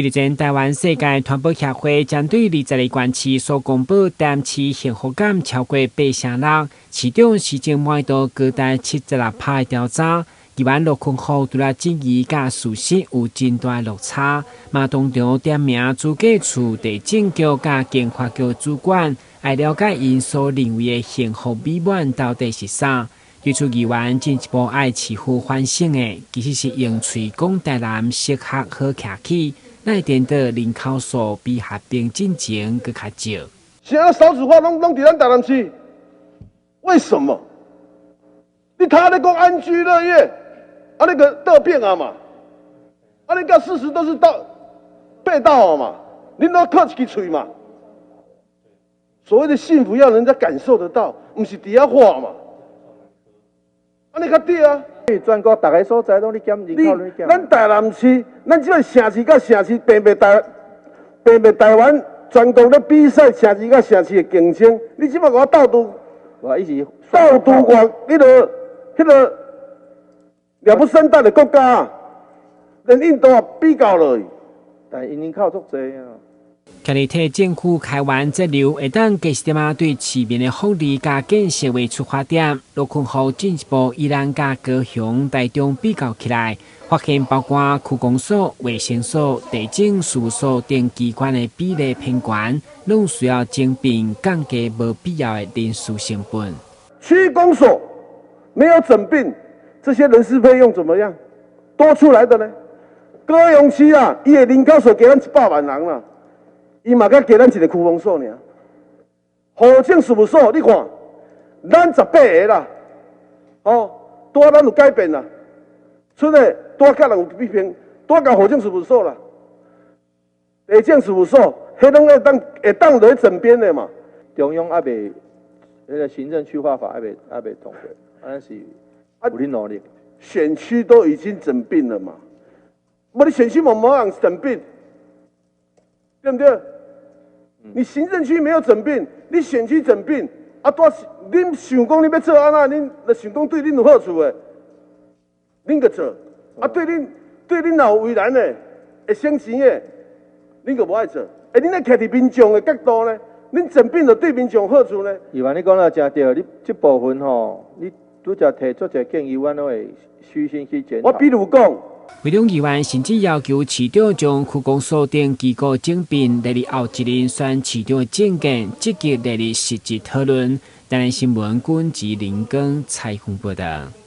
日前，台灣世界團保協會針對22縣市所公布台南市幸福感超過8.6，市長施政滿意度高達76%的調查，議員羅坤福除了質疑佮事實有真大落差，嘛當場點名主計處、地政局佮經發局主管，來了解𪜶所認為的幸福美滿到底是啥。對此議員進一步愛市府反省的，其實是用喙講台南適合好徛起。來顛倒人口數比合併進前閣較少。現在少子化攏攏佇咱台南市，為什麼？你他咧講安居樂業，啊那個得變啊嘛，啊你佮事實都是到背道啊嘛，你攏靠一支喙嘛。所謂的幸福要人家感受得到，毋是佇遐話嘛。按呢較對啊。全國逐个所在攏咧減人口，咧減。咱台南市，咱這個城市佮城市，並袂台，並袂台灣全國咧比賽城市佮城市的競爭。你這擺共我鬥拄，我伊是鬥拄外，彼個鳥不生蛋的國家，連印度也比較落去。但𪜶人口足濟啊。徛佇替政府開源節流，會當加一點仔對市民的福利佮建設為出發點，羅坤福進一步以咱佮高雄、台中比較起來，發現包括區公所、衛生所、地政事務所等機關的比例偏懸，攏需要整併降低無必要的人事成本。區公所沒有整併，這些人事費用怎麼樣？多出來的呢？高雄市啊，伊的人口數加咱100萬人啦。伊嘛閣加咱一个區公所爾，戶政事務所，你看，咱18個啦，哦，拄仔咱有改變啦，賰咧拄仔佮人有比拼，拄仔共戶政事務所啦，地政事務所，彼攏會當來整編的嘛。中央猶未，彼个行政區劃法猶未通過，按呢是有咧努力。選區都已經整併了嘛，無你選區無無人整併，對不對？你行政區沒有整併，你選區整併，啊，拄恁想講你欲做按怎，恁若想講對恁有好處的，恁就做；啊，對恁若有為難的，會省錢的，恁就無愛做。欸，恁咧徛佇民眾的角度呢？恁整併就對民眾有好處呢？議員，你講得誠對，你這部分吼，你拄則提出一個建議，阮攏會虛心去檢討。我比如講。會中議員甚至要求市長將區公所等機構整併列入後一任選市長的政見，積極列入實質討論。台南新聞，軍吉林根採訪報道。